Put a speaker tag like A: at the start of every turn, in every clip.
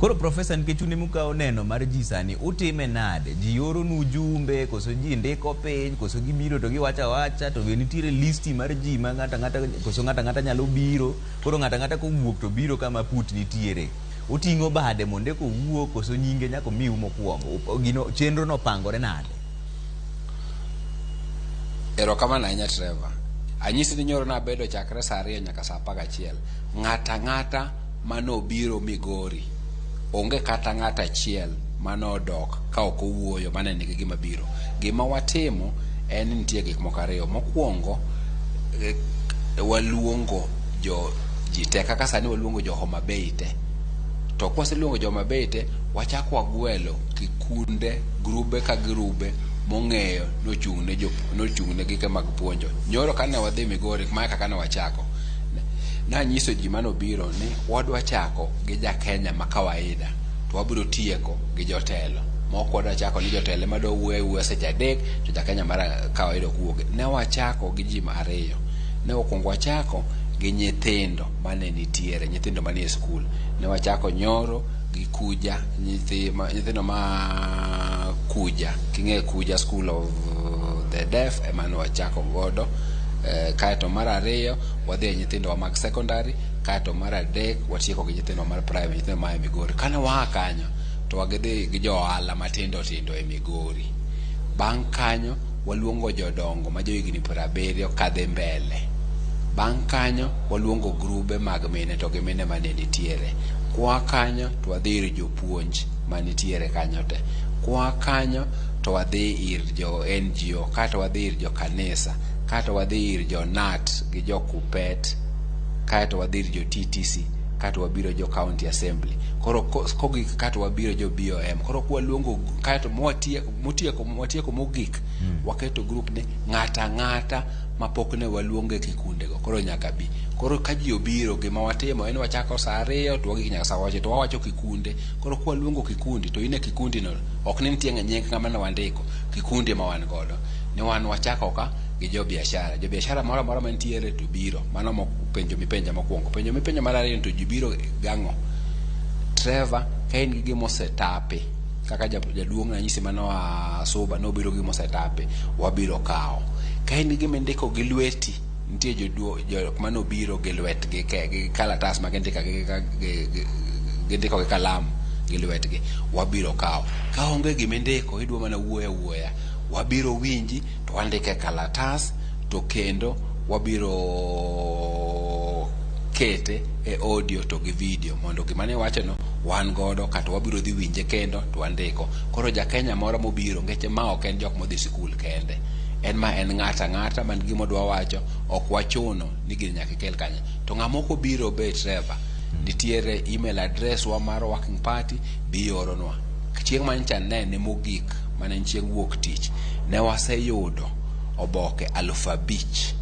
A: Koro profesa, nikech un emukawo neno mar ji sani, utime nade? Ji oronu jumbe, koso ji ndiko piny, koso gibiro to giwacho awacha, to be nitiere listi mar ji ma ng'ato ang'ata, koso ng'ato ang'ata nyalo biro? Koro ng'ato ang'ata kowuok to biro kama put nitiere. Oting'o bade mondo eka owuo, koso nyinge nyaka omiu mokwongo? Gino, chenro no opangore nade?
B: Erokamano ahinya, Trevor. Anyisi ni nyoro nabedo chakre saa 2 nyaka saa 11. Ng'ata ang'ata manobiro Migori, onge kata ng'at achiel manodok ka ok owuoyo mane nigi gima biro. Gima watimo en ni nitie gik moko ariyo. Mokwongo, waluongo jo ji te kaka sani waluongo jo Homa Bay te. To kwaseluongo jo Homa Bay te, wachako wagwelo kikunde, grube ka grube mong'eyo nochung' ne nochung' ne gike mag puonjo. Nyoro kane wadhi Migori, mae kaka ne wachako. Nanyiso ji manobiro ni wadwa chako gi ja Kenya ma kawaida to wabiro tieko gi jotelo. Mok wadwa chako ni jotelo ema dwa wuoyo awuoya seche 3 to ja Kenya mar kawaida ok wuogi. Ne wachako gi ji ariyo. Ne okwongo wachako gi nyithindo mane nitiere, nyithindo manie skul. Ne wachako nyoro gi Kuja, nyithindo ma Kuja, king'e Kuja School of the Deaf ema ne wachako godo. Kaeto mar ariyo wadhi e nyithindowa mag secondary, kaeto mar adek watieko gi nyithindo mar primary, nyithindo ma e Migori. Kane waa kanyo to wagidhi gi jo ohala matindo tindo e Migori. Bang' kanyo waluongo jodongo ma johigni 70 kadhi mbele. Bang' kanyo waluongo grube mag mine to gi mine mane nitiere. Kwa kanyo to wadhi ir jopuonj manitiere kanyo te. Kwa kanyo to wadhi ir jo NGO, kaeto wadhi ir jo kanisa, kaeto wadhi ir jo KNUT gi jo KUPPET, kaeto wadhi ir jo TTC, kaeto wabiro jo County Assembly. Koro kogik kaeto wabiro jo BOM. Koro kwaluongo kaeto motieko watieko mogik, waketo group ni ng'ata ang'ata mapok ne waluongo e kikundego koro nyaka bi. Koro ka ji obiro, gima watimo en wachako saa 2 to wagik nyaka saa 9 to wawacho kikunde. Koro kwaluongo kikundi to in e kikundi no ok ni nitie nying ng'ama ne wandiko, kikundi ema wan godo. Ni wan wachako ka gi jo biashara. Jo biashara moro amora mantiere to biro. Mano penjo mipenja mokwongo. Penjo mipenjo mar ariyo to ji biro gang'o? Trevor, ka in gi gima osetapi kaka jaduong' nanyisi manoa Suba nobiro gi gima osetapi, wabiro kawo. Ka in gi gima indiko gi lweti, nitie jok manobiro gi lwetgi gi kalatas ma gindiko gindiko gi kalam gi lwetgi, wabiro kawo. Ka onge gima indiko, idwa mana wuoyo awuoya, wabiro winji to wandiko e kalatas to kendo wabiro kete e audio to gi video mondo gima ne iwachono wan godo kata wabiro dhi winje kendo to wandiko. Koro ja Kenya moro mobiro, ngeche ma ok en jok modhi sikul kende, en ma en ng'ata ang'ata man gi gima odwa wacho, ok wachuno ni gini nyaka ikel kanyo. To ng'ama ok obiro be Trevor, nitiere email address wa mar working party, bi ioronwa. Chieng' manyocha ne mogik mane en chieng' wuok tich, ne waseyudo oboke 5000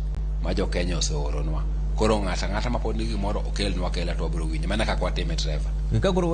B: ma jo Kenya oseoronwa. Koro ng'ata ang'ata mapod nigi gimoro okelnwa akela to wabiro winjo mana kaka watime, Trevor.
A: Ka koro